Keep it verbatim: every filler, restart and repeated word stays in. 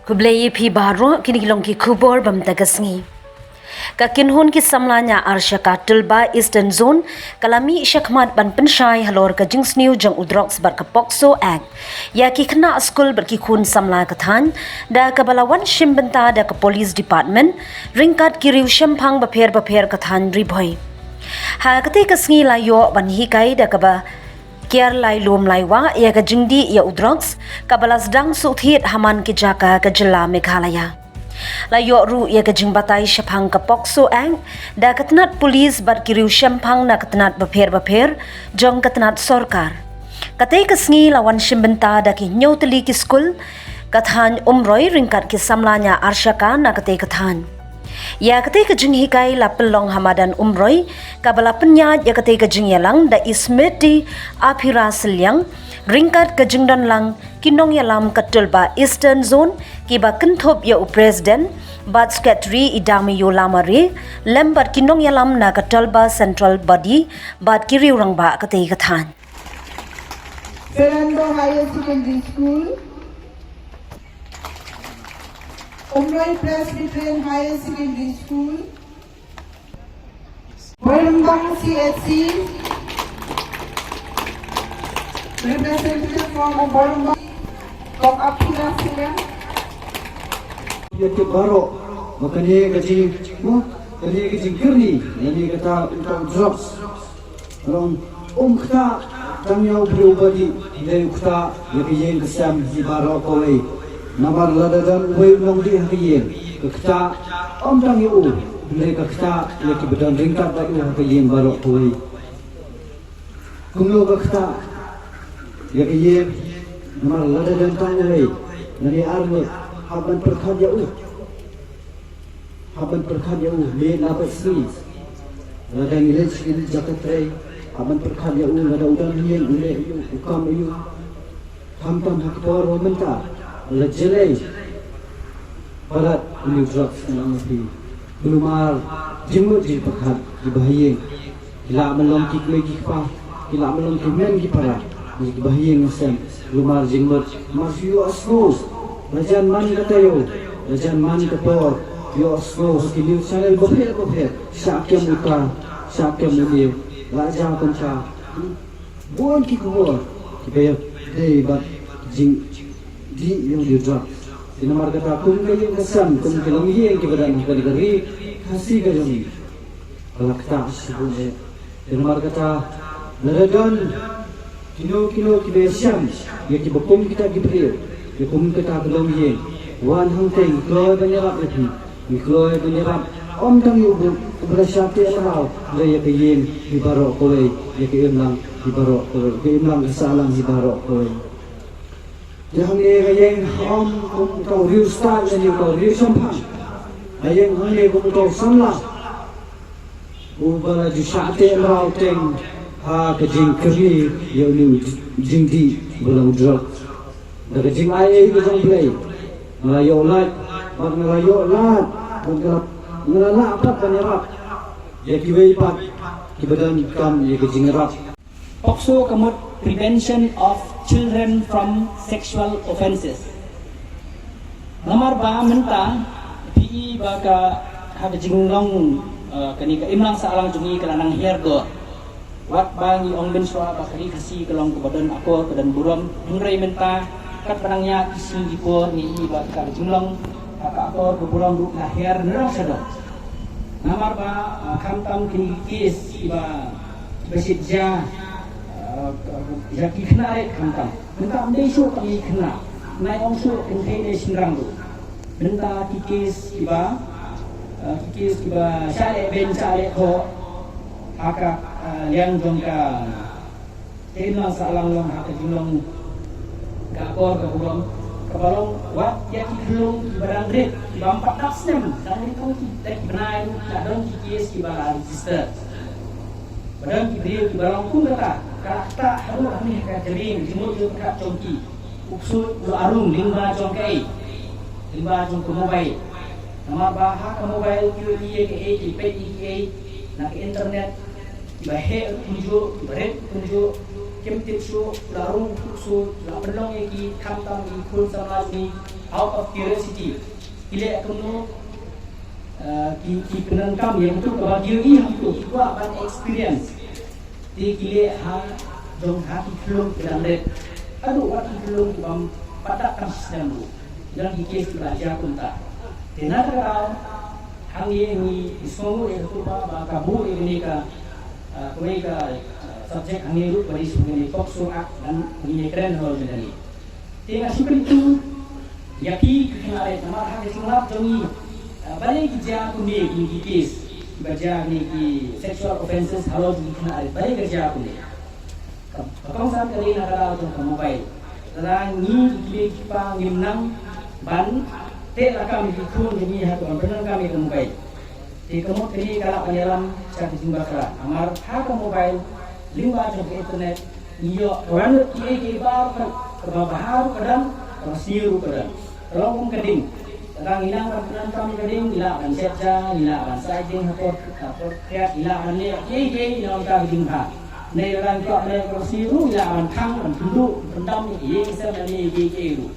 Khublei ïa phi baroh, kine ki long ki khubor bam ta ka sngi. Ka kynhun ki samla na Arshaka Tulba Eastern Zone ka la mih shakhmat ban pynshai halor ka jingsniew jong u drugs bad ka POCSO Act ïa ki khynnah skul bad ki khun samla ka thaiñ, da kaba la wan shim bynta da ka Police Department ryngkat ki riew shemphang bapher bapher ka thaiñ Ri Bhoi. Ha katei ka sngi la ïoh ban hikai da kaba kiar lai lum lai wah ïa ka jingdih ïa u drugs kaba la sdang suk thied ha man ki jaka ka jylla Meghalaya. La ïoh ruh ïa ka jingbatai shaphang ka POCSO Act da ka tnat pulis bad ki riew shemphang na ka tnat bapher bapher jong ka tnat sorkar. Katei ka sngi la wan shim bynta da ki hynñiew tylli ki skul ka thaiñ Umroi ryngkat ki samla na Arshaka na katei ka thaiñ. Ïa katei ka jinghikai la pynlong ha madan Umroi kaba la pynïaid ïa katei ka jingïalang da i Smriti Aphira Sylliang ryngkat ka jingdon lang ki nongïalam ka Tulba Eastern Zone kiba kynthup ïa u President bad Secretary i Damiyu Lamare lem bad ki nongïalam na ka Tulba Central Body bad ki riew rangbah katei ka thaiñ. Fernando Higher Secondary School, Umroi Presbyterian Higher Secondary School, Bhoirymbong C H C, representative from Bhoirymbong, Kong Aphira Sylliang. Ïa ki baroh ba kane ka jing, mo, kane ka jingkyrni, kane kata u drugs. Long um kata tang ïa u briew ba dih, hynrei u kata ïa ka ïing ka sem hi baroh kawei. Namar lada don uwei u nongdih ha ka ïing, ka kata ym tang ïa u, hynrei ka kata ïa kiba don ryngkat bad u ha ka ïing baroh kawei. Kumno ka kata ïa ka ïing, namar lada don tang uwei, lane ar ngut, hap ban pyrkhat ïa u. Hap ban pyrkhat ïa u, leh na bad sngi. Lada ngi leit sha ki jaka trei, hap ban pyrkhat ïa u, lada u don ïing, u leh ïa u, u kam ïa u. Khamtam ha ka por ba mynta la jlei palat une u drugs, ngan ong ïa phi. Kulmar jingmut jingpyrkhat kiba ha ïing. Ki lah ban long ki kmie ki kpa, ki lah ban long ki hynmen ki para, ki ba ha ïing ha sem, kulmar jingmut, mar shu ïohsngew. La jan man ka taïew, la jan man ka por, ïohsngew ha ki news channel bapher bapher, shah kem uta, shah kem une, la jia kumta. Bun ki khubor kiba ïadei bad jingdih ïa u drugs. Te namar kata kum ka ïing ka sem, kum ki longïing kiba don ha kane ka ri Khasi ka jong ngi, ka la ktah shibun eh. Te namar kata lada don kino kino kiba ïashem ïa kiba kum kita ki briew, ïa kum kita ki longïing, wan hangtei, ngi kloi ban ïarap ïa phi. Ngi kloi ban ïarap, ym tang ïa u briew uba la shah teh mraw, hynrei ïa ka ïing hi baroh kawei, ïa ka imlang hi baroh kawei, ka imlang ka sahlang hi baroh kawei. Te hangne nga ïeng ym kum uta u riewstad lane uta u riewshemphang. Nga ïeng hangne kum uta u samla uba la ju shah teh mraw teng ha ka jingkyrni ïa une u jingdih ba long u drug. Da ka jingai ei ka jong U Blei, nga la ïoh lait, bad nga la ïoh lad, bad nga la, nga la lah pat ban ïarap ïa kiwei pat kiba donkam ïa ka jingïarap. POCSO ka mut Prevention of Children from Sexual Offences. Namar ba mynta phi i ba ka, ha ka jinglong, eh, kane ka imlang sahlang jong ngi ka la nang hiar dor. Wat ba ngi ong mynshuwa ba ka ri Khasi ka long kaba don akor, ka don burom, hynrei mynta katba nang ïaid ki sngi ki por ngi i ba ka jinglong, ka, ka akor ka burom ruh ka hiar naduh shaduh. Namar ba, ah, khamtam kine ki case kiba, kiba shit jia, ah, ïa ki khynnah rit khamtam. Mynta ym dei shuh tang ïa ki khynnah, nai ong shuh kynthei ne shynrang ruh. Mynta ki case kiba, ah, ki case kiba shah leh beiñ shah leh khoh ha ka, ah, liang jong ka, ka imlang sahlang long ha ka jinglong ka akor ka burom, kaba long wat ïa ki khyllung kiba dang rit, kiba ym pat dap snem, dang rit tang ki, da ki bnai ruh la don ki case kiba la register. Ba don ki briew kiba long kum kata, ka la ktah haduh hangne ha ka jingmut jingpyrkhat jong ki. U ksuid u la arum lyngba jong kaei? Lyngba jong ka mobile. Namar ba ha ka mobile ki ïohi ïa kaei, ki peit ïa kaei na ka internet, kiba heh ruh kumjuh, kiba rit ruh kumjuh. Kim tip shuh, la rung shuh, la pynlong ïa ki, khamtam ki khun samla jong ngi, out of curiosity. Ki leh kumno, eh, ki, ki pyndonkam ïa kato kaba ki ïohi hangto, ki kwah ban experience. Te ki leh ha, jong ha ki khyllung ki dang rit. Haduh wat ki khyllung ki bym pat da kham snem ruh. Ïa ki case kiba la jia kumta. Te na kata ka daw, hangne ngi sngewnguh ïa ka, ba, ba ka buh ïa kane ka, ah, kawei ka, ah, subject hangne ruh ba dei sha kane ka POCSO Act, ngan, ngin ïakren halor jong kane. Te nga shu kyntu ïa phi ki khynnah rit, namar ha ka jinglap jong ngi, ah, balei ki jia kumne kine ki case, ba jia kine ki sexual offences halor jong ki khynnah rit, balei ka jia kumne? Ka, ka kongsan ka dei na ka daw jong ka mobile. Lada ngi ki kmie ki kpa ngim nang ban teh lakam ïa ki khun jong ngi ha ka ban pyndonkam ïa ka mobile, te ka mut kane ka lah ban ïalam sha ka jingbakla. Namar ha ka mobile, lyngba jong ka internet, ngi ïoh ka wanrah kiei kiei baroh, kaba bha ruh ka don, kaba sniew ruh ka don. Ka long kum ka ding. Lada ngi nang ban pyndonkam ïa ka ding, ngi lah ban shet ja, ngi lah ban sait ding ha por, ha por khriat, ngi lah ban leh kiei kiei na ka ding bha. Hynrei lada ngi kwah ban leh kaba sniew ruh, ngi lah ban khang, ban pynduh, pyndam ïa kiei kiei sem lane ïa kiei kiei ruh.